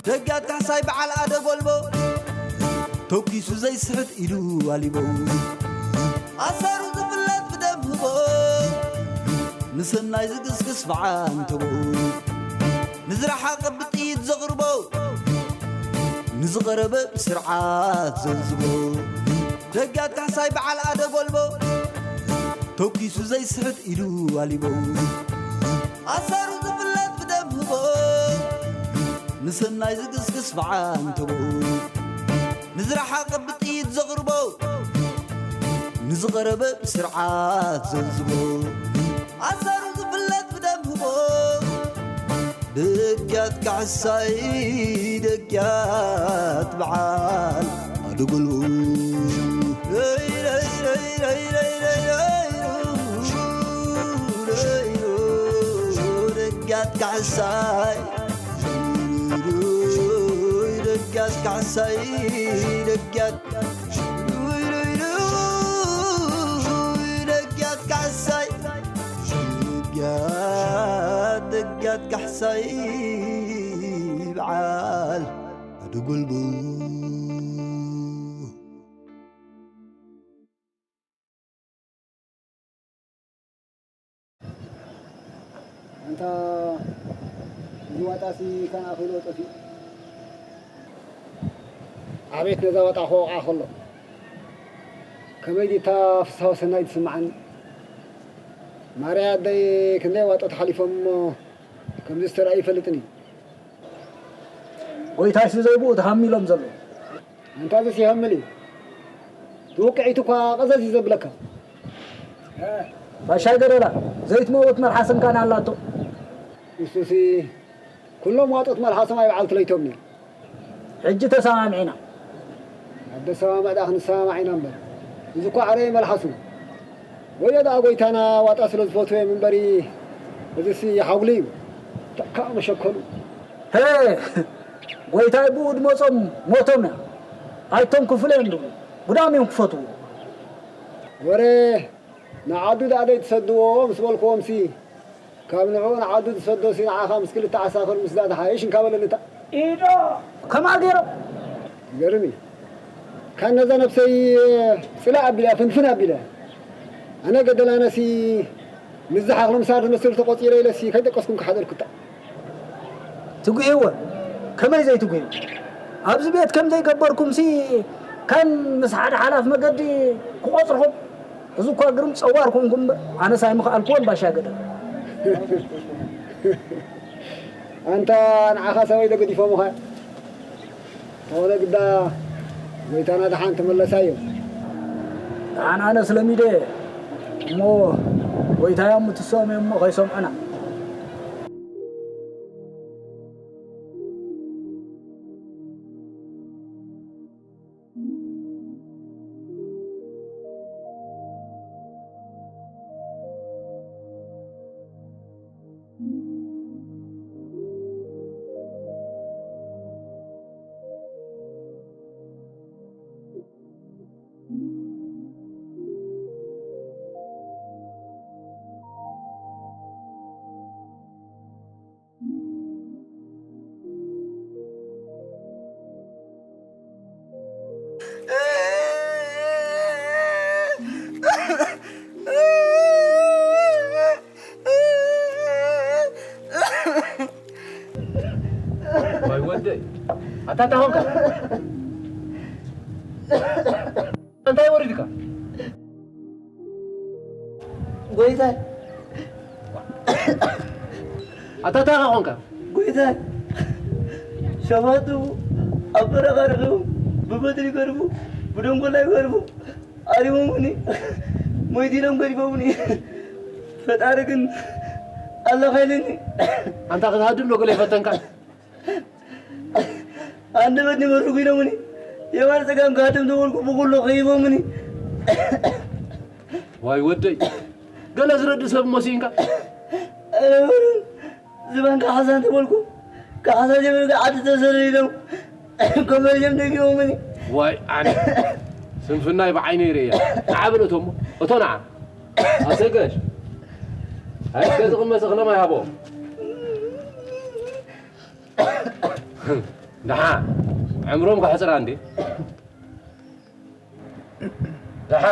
ደጋት ካሕሳይ በዓል ኣደ ጎልቦ፣ ተኲሱ ዘይስሕት ኢዱ ኣሊቦ። ኣሰሩ ዝፍለጥ ብደም ህቦ፣ ንሰናይ ዝግስግስ ብዓንተቦ። ንዝረሓቐ ብጥይት ዘቕርቦ፣ ንዝቐረበ ብስርዓት ዘልዝቦ። ደጋት ካሕሳይ በዓል ኣደ ጎልቦ፣ ተኲሱ ዘይስሕት ኢዱ ኣሊቦ። ኣሰሩ ዝፍለጥ ብደም ህቦ፣ ንሰናይ ዝግስግስ ብዓንተቦ። ንዝረሓቐ ብጥይት ዘቕርቦ፣ ንዝቐረበ ብስርዓት ዘልዝቦ። ኣሰሩ ዝፍለጥ ብደም ህቦ። ደጊያት ካሕሳይ፣ ደጊያት በዓል ኣደ ጎልቦ። ደጊያት ካሕሳይ፣ ደጊያት ካሕሳይ፣ ደጊያት ደጊያት ካሕሳይ፣ ደጊያት፣ ደጊያት ካሕሳይ በዓል ኣደ ጎልቦ። ኣንታ እዚ ዋጣሲ ካን ኣኺሎ ጠፊኡ። ኣቤት ነዛ ዋጣ ክወቕዓ ከሎ። ከመይ ዲታ ፍስሃ ወሰናይ ትስምዓኒ። ማርያ ኣደይ ክንደይ ዋጦ ተሓሊፎም እሞ ከምዚ ዝተራእዩ ይፈልጥን እዩ። ጎይታይሲ ዘይብኡ ተሃሚሎም ዘለዉ። ኣንታ እዚስ ይሃምል እዩ። ትውቅዒቱ እኳ ቀዘዝ እዩ ዘብለካ። ባሻይ ገደላ፣ ዘይትመውት መልሓስ እንካን ኣላቶ። ንሱሲ ኩሎም ዋጦት መልሓሶም ኣይበዓልቲ ለይቶም እዮም። ሕጂ ተሰማሚዕና። ኣብ ደሰማምዕ ደኣ ክንሰማማዕ ኢና እምበር። እዚ እኳ ዓረየ መልሓሱ። ወዮ ደኣ ጎይታና ዋጣ ስለ ዝፈትወ እምበሪ፣ እዚሲ ሓጉሊ እዩ። ተካ መሸከሉ። ሄ! ጎይታይ ብኡ ድመጾም ሞቶም እያ። ኣይቶም ክፍለ እዮም ድብሉ። ጉዳም እዮም ክፈትዎ። ወረ ንዓዱ ደኣ ዘይትሰድዎ ምስ በልክዎምሲ፣ ካብ ንዕኡ ንዓዱ ዝሰዶሲ ንዓኻ ምስ ክልተ ዓሳኽር ምስዳድ ሓይሽ እንካ በለኒ እታ። ኢዶ! ከምኣ ገይሮም። ይገርም እዩ። ካብ ነዛ ነብሰይ ጽላእ ኣቢላ ፍንፍን ኣቢላ። ኣነ ገደላነሲ ምስዚ ሓኽሊ ምሳር ዝመስል ተቖጺረ ኢለሲ ከይደቀስኩም ክሓደርኩ እታ። ትጉህይወ፣ ከመይ ዘይትጉህዩ? ኣብዚ ቤት ከም ዘይገበርኩምሲ፣ ከም ምስ ሓደ ሓላፍ መገዲ ክቖጽርኹም። እዚ እኳ ግርም ጸዋር ኮንኩ እምበር፣ ኣነስ ኣይምኽኣልኩዎን ባሻ ገደል። ኣንታ ንዓኻ ሰበይ ዶ ገዲፎምኻ? ተኾነ ግዳ ጎይታና ደሓን ተመለሳዮ። ደሓን ኣነስ ለሚደ እሞ፣ ጎይታዮም ምትስኦም እዮም እሞ ከይሰምዑና። ዋይ ወደይ፣ ኣታ እንታይ ኾንካ? እንታይ ወሪድካ? ጎይታይ። ኣታ እንታይ ኾንካ? ጎይታይ። ሸፋቱ ኣብ በረኻ ረኺቡ፣ ብበትሪ ይገርፉ፣ ብደንጎላ ይገርፉ፣ ኣሪሞሙኒ፣ ሞይቱ ኢሎም ገዲፎሙኒ። ፈጣሪ ግን ኣለኻ ኢሉኒ። ኣንታ ክትሃድም ዶ ገለ ይፈተንካ? ኣንደበት ንበርጉ ኢሎምኒ። የማን ጸጋም ክሃድም ተበልኩ፣ ብኹሎ ከይቦምኒ። ዋይ ወደይ፣ ገለ ዝረድእ ሰብ እሞ ስኢንካ። ኣይነበሩን። ዝባን ካሕሳ እንተበልኩ፣ ካሕሳ ዘይብልካ ዓዲ ተሰደድ ኢሎም፣ ኮመርዮም ደጊቦምኒ። ዋይ ኣነ፣ ስንፍናይ ብዓይነይ ርእየ። ንዓ በል እቶ እሞ፣ እቶ ንዓ። ኣሰይ ገሽ። ኣይ፣ እስከ ዝቕመስ እኽሎም ኣይሃቦም። ደሓ ዕምሮም ከሕፅራ እንዴ? ደሓ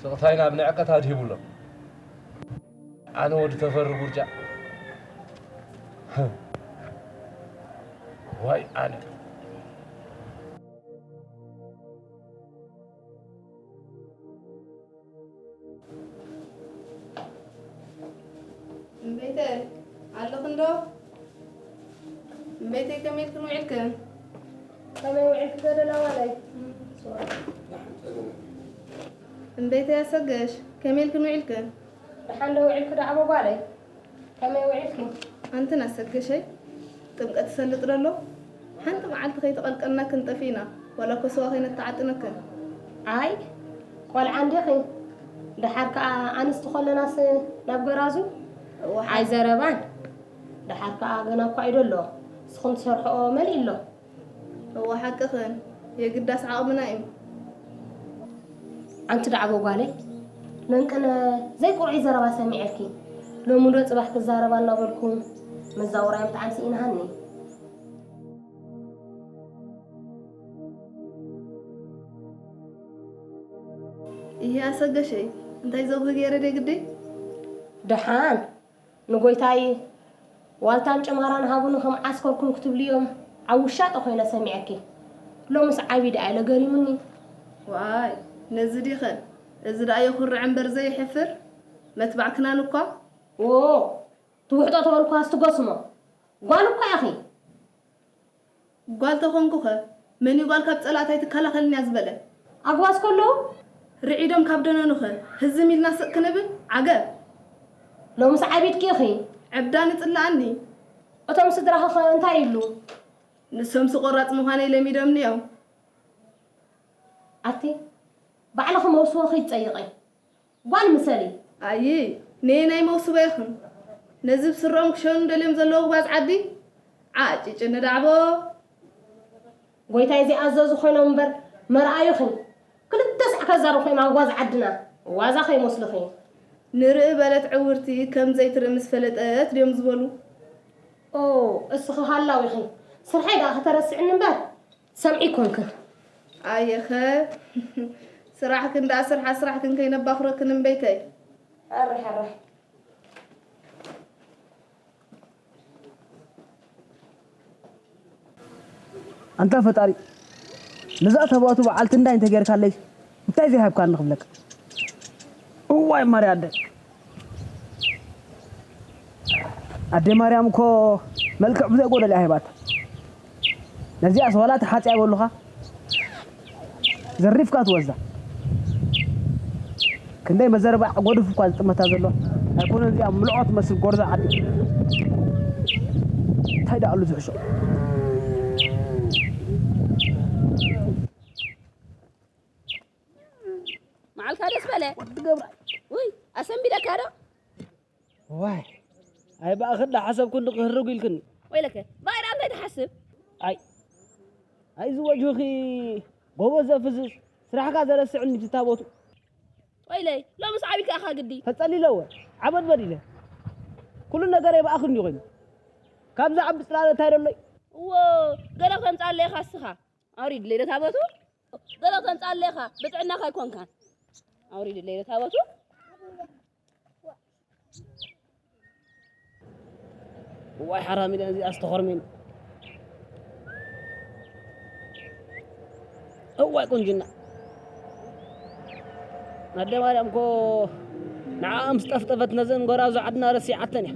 ስቕታይና ብንዕቀት ኣድሂቡሎም። ኣነ ወዲ ተፈሪ ጉርጫ። ዋይ ኣነ። እምበይተ ኣለኽንዶ? እምበይተይ ከመይ ኢልክን ውዒልክን? ከመይ ውዒልኪ ዘደላ ዋለይ? እምበይተይ ኣሰገሽ ከመይ ኢልክን ውዒልክን? ደሓን ዶ ውዒልኪ ደኣ ጓለይ? ከመይ ውዒልኪ? ኣንትን ኣሰገሸይ ጥምቀት ይሰልጥ ደሎ ሓንቲ መዓልቲ ከይተቐልቀልናክን ጠፊእና ዋላ ኮስዋ ከይነተዓጥነክን። ኣይ ቆልዓ እንዲኺ። ደሓር ከኣ ኣንስቲ ኮለናስ ናብ ገራዙ እዋ ሓ- ኣይ ዘረባን። ደሓር ከኣ ገና እኳ እዩ ደሎ። ንስኹም ትሰርሕኦ መሊእ ኣሎ። እዋ ሓቅኽን የግዳስ ዓቕምና እዩ። ኣንቲ ዳዕቦ ጓለይ፣ መንቅነ ዘይቁርዒ ዘረባ ሰሚዐልኪ። ሎሚ ዶ ጽባሕ ክዛረባ እናበልኩ መዛውራይ ምጥዓም ስኢንሃኒ። ይሄ ኣሰገሸይ እንታይ ዘብህ ገይረ ደግደይ? ደሓን ንጎይታይ ዋልታን ጭማራን ሃቡኒ ከም ዓስከርኩም ክትብልዮም ኣብ ውሻጠ ኮይነ ሰሚዐኪ። ሎምስ ዓቢ ደኣ ኢለ ገሪሙኒ። ዋይ ነዚ ዲኸ እዚ ደኣ የኹርዕ እምበር ዘየሕፍር መትባዕክናን እኳ። ዎ ትውሕጦ ተበልኳስ ትጎስሞ ጓል እኳ ኢኺ። ጓል ተኾንኩኸ መን እዩ ጓል ካብ ጸላእታይ ትከላኸልንያ ዝበለ? ኣግባዝ ከለዉ ርዒዶም ካብ ደነኑኸ ህዝም ኢልና ስቕ ክንብል? ዓገብ! ሎምስ ዓቢድኪ ኢኺ። ዕብዳን ይጽልኣኒ። እቶም ስድራኺኸ እንታይ ይብሉ? ንሶምሲ ቆራጽ ምዃነይ ለሚዶምኒ እዮም። ኣቲ ባዕልኺ መውስቦኺ ይጸይቒ። ጓል ምሰሊ። ኣይ ነየናይ መውስቦ ኢኽን ነዚ ብስሮም ክሸኑ ደልዮም ዘለዉ ኣግባዝ ዓዲ? ዓጭጭ ንዳዕቦ። ጎይታይ ዘይኣዘዙ ኮይኖም እምበር መርኣዩኺ። ክልተ ሳዕ ከዛርቡ ኮይኖም ኣግባዝ ዓድና። ዋዛ ከይመስልኺ። ንርኢ በለት ዕውርቲ ከም ዘይትርኢ ምስ ፈለጠት ድዮም ዝበሉ። ኦ እስኺ ሃላው ኢኺ። ስርሐይ ደኣ ከተረስዕኒ እምበር ትሰምዒ ኮንክን። ኣየኸ ስራሕክን ደኣ ስርሓ ስራሕክን ከይነባኽረክን እምበይተይ። ኣራሕ ኣራሕ። ኣንታ ፈጣሪ ነዛ ተባቱ በዓልቲ እንታይ እንተጌርካለይ እንታይ ዘይሃብካኒ ክብለካ። እዋይ ማርያ ኣደ ኣደ ማርያም እኮ መልክዕ ብዘይ ጎደል እያ ሂባታ። ነዚኣስ ዋላ ተሓጽያ ይበሉኻ ዘሪፍካ ትወዛ። ክንደይ መዘርባዕ ጎድፍ እኳ ዝጥመታ ዘሎ ኣይኮነን። እዚኣ ምልዖ ትመስል ጎርዞ ዓዲ እንታይ ደኣ ኣሉ ዝሕሾ። መዓልካ ደስ በለ ወዲ ገብራ። ውይ ኣሰንቢደካ ዶ? ዋይ ኣይ ብኣኽ እንዳሓሰብኩ እንዲ ክህርጉ ኢልክኒ። ወይለከ ባይራ እንታይ ትሓስብ? ኣይ ኣይ ዝወጅሁኺ ጎቦ ዘፍዝዝ ስራሕካ ዘረስዕኒ ትታቦቱ። ወይለይ ሎምስ ዓቢልካ ኢኻ ግዲ። ተጸሊለወ ዓመት በዲለ ኩሉ ነገረይ ብኣኽ እንዲ ኮይኑ ካብዛ ዓቢ ጽላለ እንታይ ደሎይ? እዎ ገለ ክተምጻለይ ኢኻ እስኻ። ኣውሪድለይ ዶ ታቦቱ? ገለ ክተምጻለይ ኢኻ ብጥዕናኻ ኣይኮንካን። ኣውሪድለይ ዶ ታቦቱ? እዋይ ሓራም ኢለ እዚኣ ዝተኾርሜን። እዋይ ቁንጅና ኣደ ማርያም እኮ ንዓኣ ምስ ጠፍጠፈት ነዘን ጎራዙ ዓድና ረሲዓተን እያ።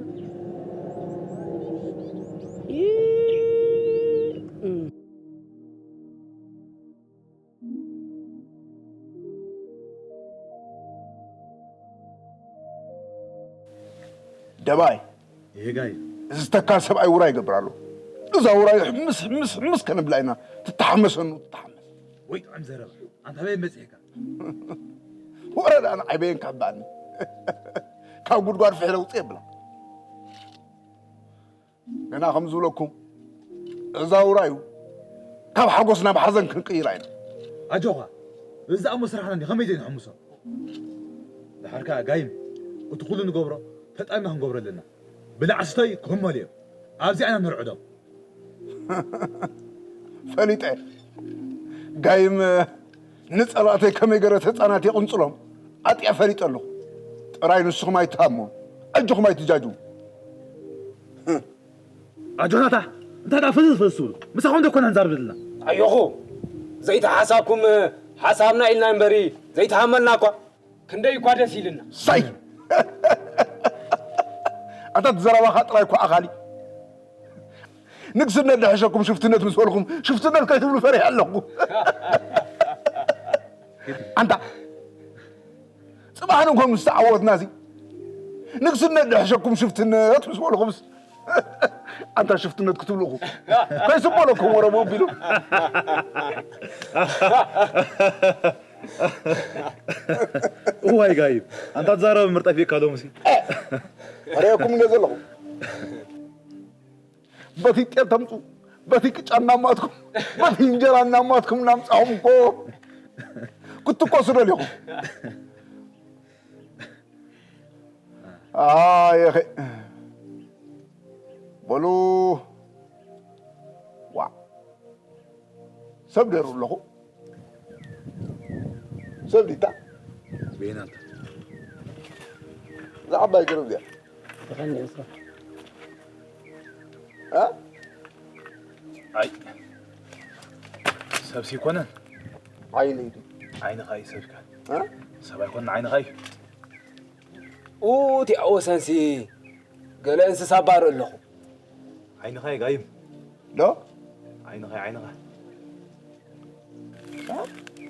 ደባይ ይሄ ጋይ እዚ ተካል ሰብኣይ ውራይ ይገብር ኣሎ። እዛ ውራይ ሕምስ ሕምስ ሕምስ ከነብላ ኢና። ትተሓመሰኑ ትተሓመስ። ወይ ጥዑም ዘረባ። ኣንታ በይ መጽሔካ። ወረ ደኣ ንዓይ በየን ካባኒ። ካብ ጉድጓድ ፍሕለ ውጽእ የብላ። ገና ከም ዝብለኩም እዛ ውራዩ ካብ ሓጎስ ናብ ሓዘን ክንቅይራ ኢና። ኣጆኻ እዛ እሞ ስራሕና እንዲ ከመይ ዘይንሕምሶ። ድሓር ከኣ ጋይም እቲ ኩሉ ንገብሮ ተጣሚና ክንገብሮ ኣለና። ብላዕ ስተይ ክህመሉ እዮም። ኣብዚኣ ኢና ነርዕዶም። ፈሊጠ። ጋይም ንጸላእተይ ከመይ ገረ ህጻናት የቕንጽሎም ኣጥያ ፈሊጠ ኣለኹ። ጥራይ ንስኹም ኣይትሃሞ፣ ኣጆኹም ኣይትጃጁ። ኣጆናታ እንታይ ደኣ ፍዝዝ ፍዝዝ ትብሉ? ምሳኹም ደኮና ንዛርብ ዘለና። ኣዮኹ ዘይተሓሳብኩም ሓሳብና ኢልና እምበሪ ዘይተሃመልና እኳ ክንደይ እኳ ደስ ኢልና። ሳይ ኣታ ትዘረባኻ ጥራይ እኳ ኣኻሊ። ንግስነት ድሕሸኩም ሽፍትነት ምስ በልኩም ሽፍትነት ከይትብሉ ፈሪሐ ኣለኹ። ኣንታ ጽባሕ ንኮን ምስ ተዓወትና እዚ ንግስነት ድሕሸኩም ሽፍትነት ምስ በልኩምስ ኣንታ ሽፍትነት ክትብልኹ ከይስበለኩም ወረቡ ቢሉ እዋይ ጋይብ ኣንታ ትዛረብ ምርጠፊካ ሎምሲ ኣረኩም እንደ ዘለኹ በቲ ጤል ተምፁ በቲ ቅጫ እናማትኩም በቲ እንጀራ እናማትኩም እናምፃኹም እኮ ክትኮሱ ደሊኹም ኣየኸ በሉ ዋ ሰብ ደሩ ኣለኹ ሰብ ዲታ ቤናንተ እዛ ዓባይ ገረብ እዚኣ ኣይ ሰብሲ ይኮነን ዓይነይ ዓይንኻ እዩ ሰብካ ሰብ ኣይኮነን ዓይንኻ እዩ ኡቲ ኣወሰንሲ ገለ እንስሳ ባር ኣለኹ ዓይንኻ እዩ ጋይም ዶ ዓይንኻ ዓይንኻ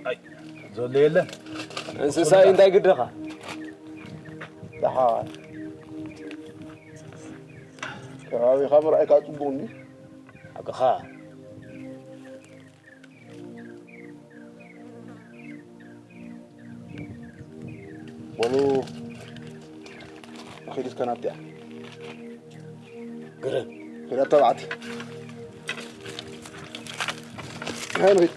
ኣይ ዘሎ የለን እንስሳ እዩ እንታይ ግድኻ ደሓ ከባቢኻ ምርኣይካ ፅቡቅ እንዲ ሓቅኻ በሉ ንኺድ እስከ ናብቲኣ ግርም ኺዳ ተባዕቲ ሃይ ንኺድ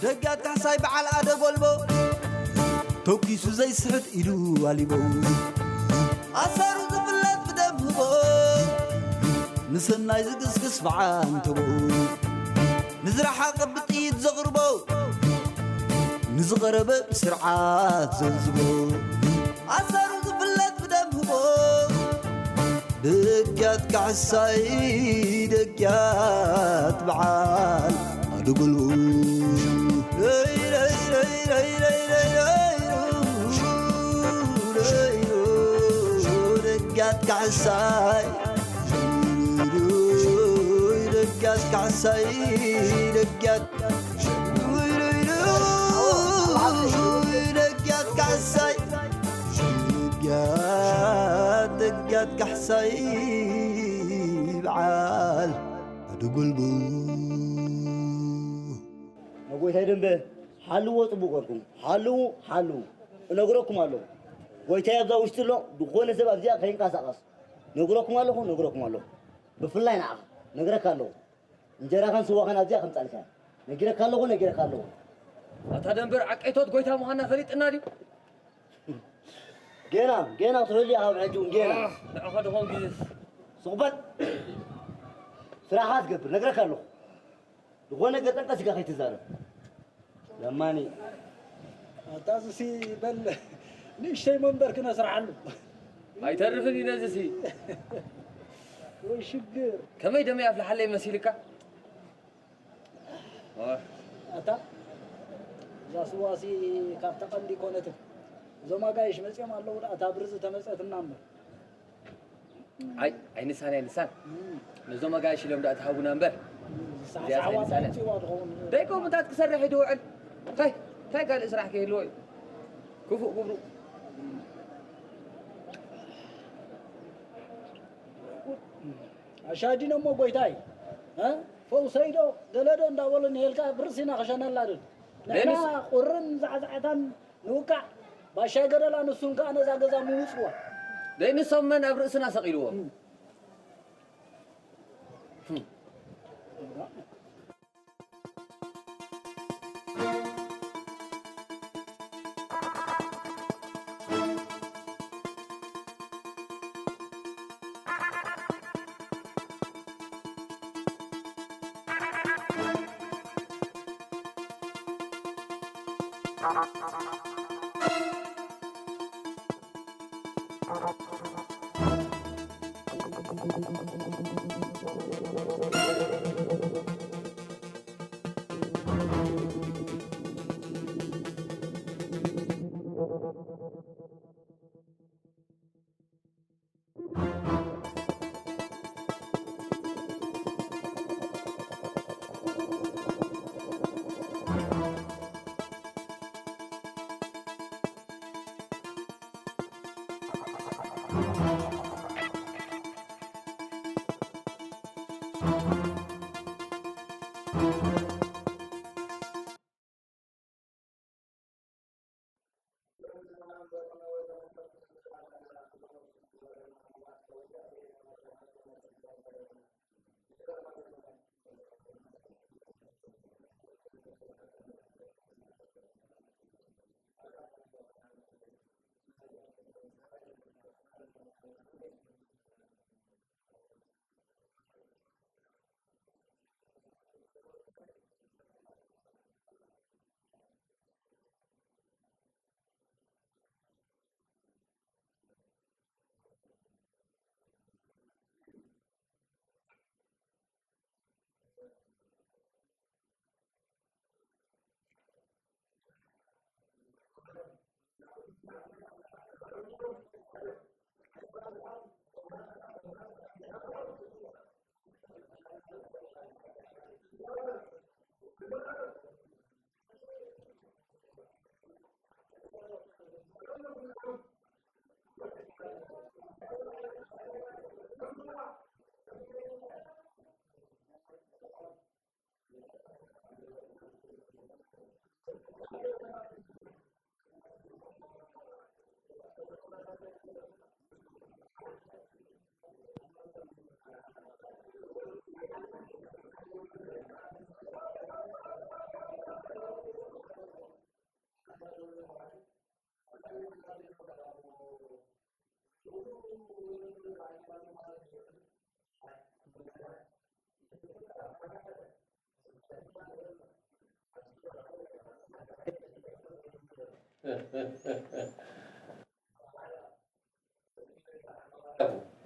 ደጋት ካሕሳይ በዓል ኣደ ጎልቦ ተኪሱ ዘይስሕት ኢዱ ኣሊቦ ኣሰሩ ዝፍለጥ ብደም ህቦ ንሰናይ ዝግስግስ በዓንተቦ ንዝረሓቐ ብጥይት ዘቕርቦ ንዝቐረበ ብስርዓት ዘልዝቦ ኣሰሩ ዝፍለጥ ብደም ህቦ ደጊያት ካሕሳይ ደጊያት በዓል ኣድጉሉ ደጊያት ካሕሳይ ደጊያት ካሕሳይ ደጊያት ደጊያት ካሕሳይ ደጊያት ደጊያት ካሕሳይ በዓል ኣድጉልጉ ነጎይታይ ደንበ ሓልዎ ጽቡቅ ገርኩም ሓልዉ ሓልዉ እነግረኩም ኣለኹ ጎይታይ ኣብዛ ውሽጢ ኣሎ ዝኾነ ሰብ ኣብዚኣ ከይንቀሳቀስ ነግረኩም ኣለኹ ነግረኩም ኣለኹ ብፍላይ ንዓኻ ነግረካ ኣለኹ እንጀራኻን ስዋኻን ኣብዚኣ ከምጻልካ ነጊረካ ኣለኹ ነጊረካ ኣለኹ ኣታ ደንበር ዓቀይቶት ጎይታ ምዃንና ፈሊጥና ድዩ ጌና ጌና ክትሕሉ ኢኻ ኣብ ሕጂ እውን ጌና ንዕኻ ድኾን ግዜ ስቕ በል ስራሕኻ ትገብር ነግረካ ኣለኹ ዝኾነ ገጠንቀስ ኢኻ ከይትዛረብ ለማኒ ኣታ እዚሲ በል ንእሽተይ መንበር ክነስርሓሉ ኣይተርፍን እዩ ነዚሲ ወይ ሽግር ከመይ ደመይ ኣፍልሓለይ መሲልካ ኣታ እዛ ስዋሲ ካብታ ቀንዲ ይኮነትን እዞም ኣጋይሽ መፅኦም ኣለዉ ደኣ እታ ብርዚ ተመፀትና እምበር ኣይ ኣይንሳን ኣይንሳን ነዞም ኣጋይሽ ኢሎም ደኣ ትሃቡና እምበር እዚኣ ኣይንሳን ደይኮም ምታት ክሰርሕ እዩ ድውዕል እንታይ እንታይ ካልእ ስራሕ ክህልዎ እዩ ክፉእ ግብሩ ኣሻዲኖሞ ጎይታይ ፈውሰይዶ ገለዶ እንዳበሉ ንሄልካ ብርእሲና ክሸነላድን ንሕና ቁርን ዛዕዛዕታን ንውቃዕ ባሻይ ገደላ ንሱን ከዓ ነዛ ገዛ ምውፅዋ ደይ ንሶም መን ኣብ ርእስና ሰቒልዎ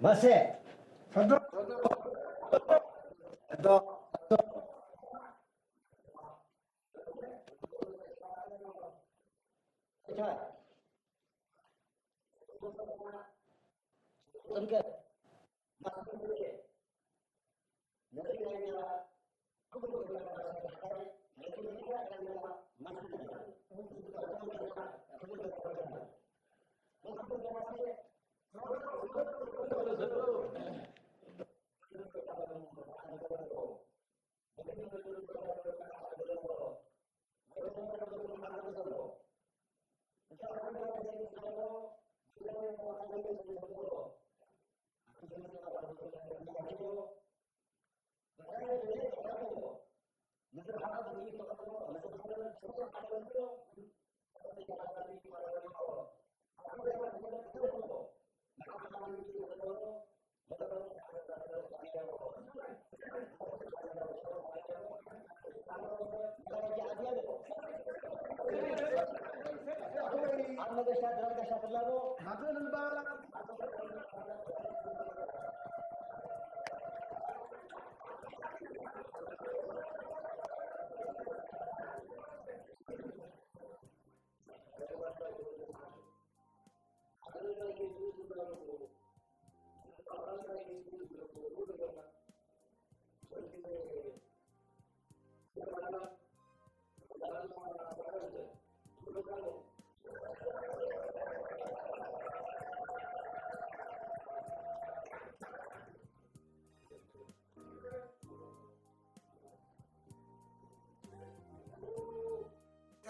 መሴ። ሕዶ። ሕዶ። ጥምቀት።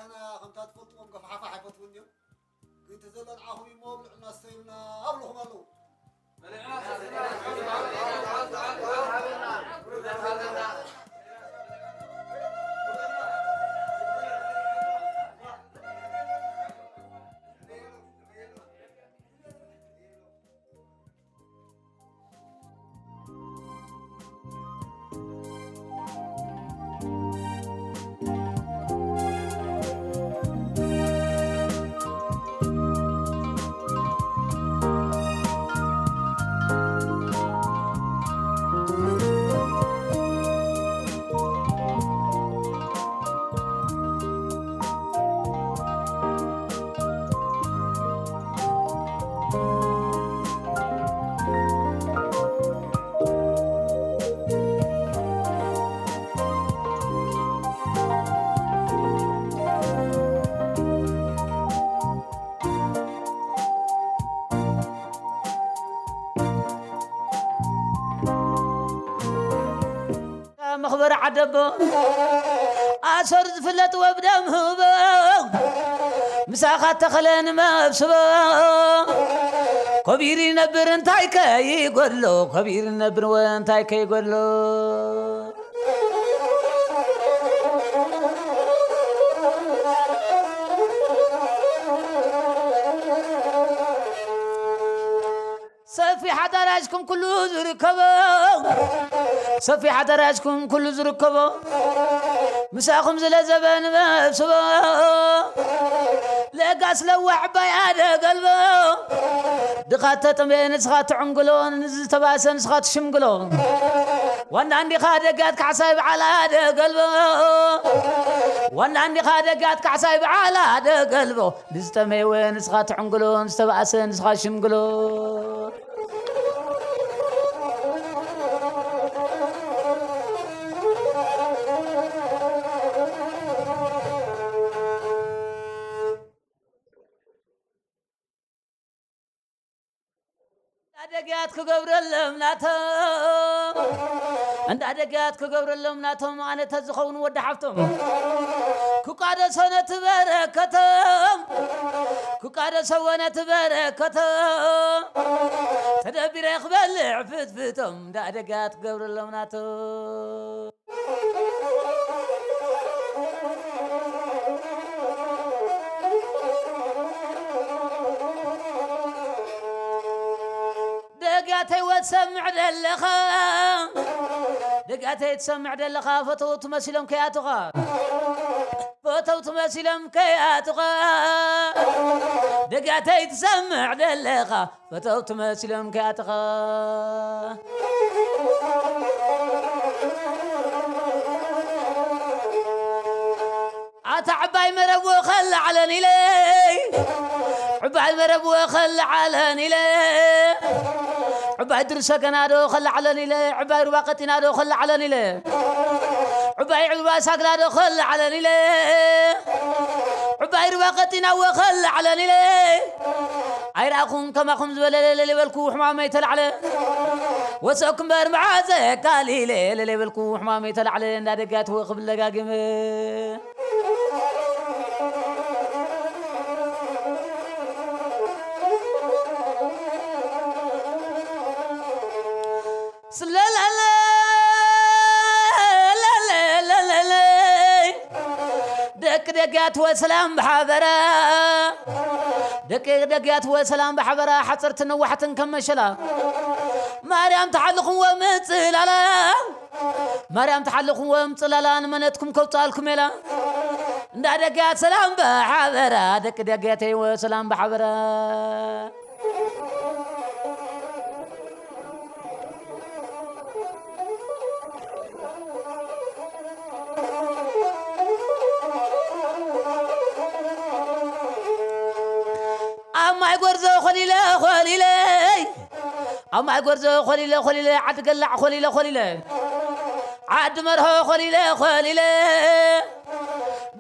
ኣና ከምታ ትፈልጥዎም ገፋሕፋሕ ኣይፈትውን እዮም። ግን እቲ ዘሎ ንዓኹም እሞ ብልዑልና ስተዩልና ኣብልኹም ኣለዉ። መኽበሪ ዓደቦ ኣሰር ዝፍለጥ ወብደም ህቦ ምሳኻ ተኸለ ንመብስቦ ኮቢር ይነብር እንታይ ከይጎድሎ ኮቢር ይነብር ወ እንታይ ከይጎድሎ ሰፊሕ ኣዳራሽኩም ኩሉ ዝርከቦ ሰፊሕ ኣዳራሽኩም ኩሉ ዝርከቦ ምሳኹም ዝለዘበ ንመብስቦ ለጋስ ለዋዕ ባይ ኣደ ገልቦ ድኻ ተጠምየ ንስኻ ትዕንግሎ ንዝተባሰ ንስኻ ትሽምግሎ ዋና እንዲኻ ደጋት ካሕሳይ በዓል ኣደ ገልቦ ዋና እንዲኻ ደጋት ካሕሳይ በዓል ኣደ ገልቦ ንዝጠመየ ወ ንስኻ ትዕንግሎ ንዝተባእሰ ንስኻ ሽምግሎ እንዳደግያት ክገብረሎም ናቶም እንዳደግያት ክገብረሎም ናቶም ኣነ ተዝኸውን ወዲ ሓፍቶም ክቃደሶ ነቲ በረከቶም ክቃደሰዎ ነቲ በረከቶም ተደቢረ ክበልዕ ፍትፍቶም እንዳደግያት ክገብረሎም ናቶም ደጋተይ ወትሰምዕ ደለኻ ደጋተይ ትሰምዕ ደለኻ ፈተውቲ መሲሎም ከይኣቱኻ ፈተውቲ መሲሎም ከይኣቱኻ ደጋተይ ትሰምዕ ደለኻ ፈተውቲ መሲሎም ከይኣቱኻ ኣታ ዕባይ መረብ ወኸል ዓለን ኢለ ዕባይ መረብ ወኸል ዓለን ኢለ ዕባይ ድርሰ ገናዶ ኸል ዓለን ኢለ ዕባይ ሩባ ቀጢናዶ ኸል ዓለን ኢለ ዕባይ ዕልባ ሳግላዶ ኸል ዓለን ኢለ ዕባይ ሩባ ቀጢና ወኸል ዓለን ኢለ ኣይረኣኹን ከማኹም ዝበለ ለለ በልኩ ሕማመይ ተላዕለ ወሰኩ እምበር መዓዘ ካሊለ ለለ በልኩ ሕማመይ ተላዕለ እንዳደጋት ወክብል ለጋግመ ስለለለለለለለይ ደቂ ደጋት ወሰላም ብሓበራ ደቂ ደጋት ወሰላም ብሓበራ ሓፀርትን ነዋሕትን ከም መሸላ ማርያም ተሓልኹም ወምፅላላ ማርያም ተሓልኹዎም ጽላላ ንመነትኩም ከውጻልኩም የላ እንዳ ደጋት ሰላም ብሓበራ ደቂ ደገተይ ወሰላም ብሓበራ ኣብ ማይ ጎርዞ ኾሊለ ኾሊለይ ኣብ ማይ ጎርዞ ኾሊለ ኾሊለ ዓዲ ገላዕ ኾሊለ ኾሊለ ዓዲ መርሆ ኾሊለ ኾሊለ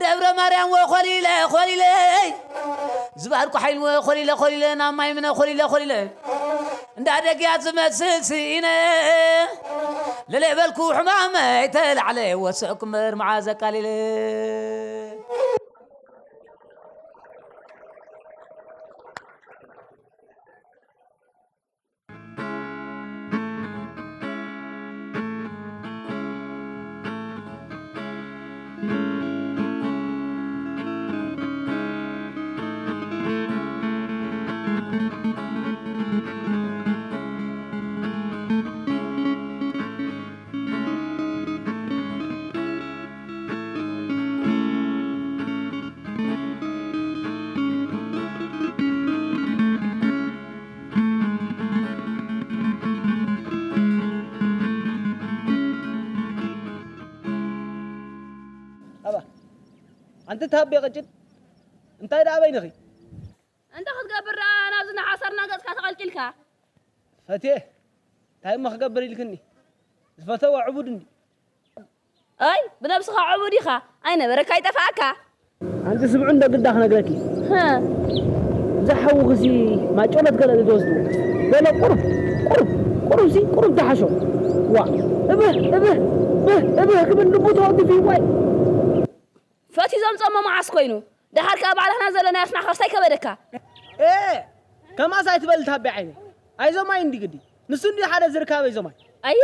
ደብረ ማርያም ወኾሊለ ኾሊለ ዝባርኩ ሓይልወ ኾሊለ ኾሊለ ናብ ማይ ምነ ኾሊለ ኾሊለ እንዳ ደግያት ዝመስል ስኢነ ለለ በልኩ ሕማመይ ተላዕለ ወሰእኩ መርምዓ ዘቃሊለ ኣባ ኣንቲ ታቤ ቀጭን እንታይ ደኣ በይንኺ እንተ ክትገብር ደኣ ናብዚ ንሓሰርና ገጽካ ተቐልቂልካ ፈትየ እንታይ እሞ ክገብር ኢልክኒ ዝፈተወ ዕቡድ እንዲ ኣይ ብነብስኻ ዕቡድ ኢኻ ኣይነበረካ ይጠፍኣካ ኣንቲ ስምዑ እንደ ግዳ ክነግረኪ እዛ ሓውኽሲ ማጮለት ገለ ዝወስድዎ ገለ ቁሩብ ቁሩብ ቁሩብሲ ቁሩብ ተሓሾ ዋ እብህ እብህ እብህ ክብል ልቡ ተወግፊ ዋይ። ፈትዩ ዘምፀሞ መዓስ ኮይኑ? ደሓር ከኣ ባዕላትና ዘለና ኣስማዕ ካብስታይ ከበደካ። ኤ ከማስ ኣይትበል ታቤ ዓይነ። ኣይዞማይ እንዲ ግዲ ንሱ እንዲ ሓደ ዝርካበ ኣይዞማይ። ኣይይ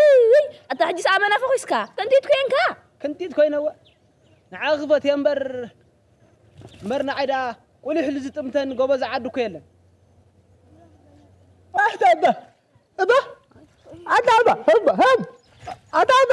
ኣታ ሕጂስ ኣመና ፈኺስካ ክንቲት ኮንካ። ክንቲት ኮይነወ ንዓ ክፈት እየ እምበር እምበር ንዓይ ደኣ ቁሊሕ ልዝጥምተን ጎበዝ ዓዲ እኮ የለን። ኣሕተ እበ እበ ኣታ እበ ህብ ህብ ኣታ እበ